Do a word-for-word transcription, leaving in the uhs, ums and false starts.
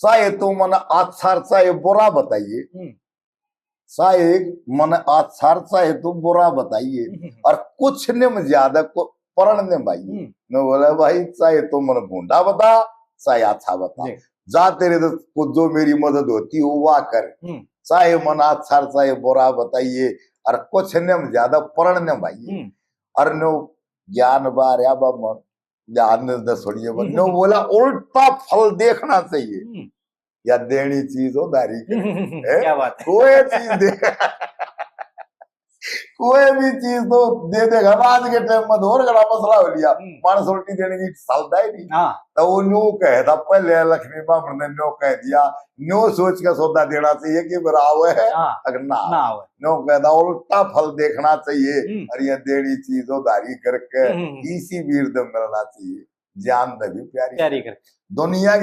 चाहे तो मन अच्छा और चाहे बुरा बताइए, हम्म। चाहे मन अच्छा और चाहे तो बुरा बताइए, हम्म। और कुछ निम ज्यादा को प्रण निम भाई। हम्म। मैं बोला, भाई, चाहे तो मन भूंडा बता, चाहे अच्छा बता, जी। जा तेरे तो को जो मेरी मदद होती हो, वह कर। हम्म। चाहे मन अच्छा और चाहे बुरा बताइए, और कुछ निम ज्यादा प्रण निम भाई। हम्म। और नो ज्ञान बारया बा मन, ध्यान न सुनिए बा। नो बोला, उल्टा फल देखना चाहिए। हम्म। या देनी चीज हो दारी के। हैं? क्या बात है। कोई चीज दे, कोई भी चीज तो दे देगा। अब आज के टाइम में तो और घणा मसला हो लिया। हम्म। मानस उल्टी देने की सालता ही नहीं। हाँ। तो वो न्यू कहे था पहले, लक्ष्मी बामण ने न्यू कह दिया, न्यू सोच के सौदा देना चाहिए कि बराबर है, हाँ। अगर ना ना आवे। न्यू कहता उल्टा फल देखना चाहिए। हम्म। और ये देनी चीज उधारी करके हम्म, हम्म। इसी वीर दे मिलना चाहिए। जान दे भी प्यारी प्यारी करके। दुनिया के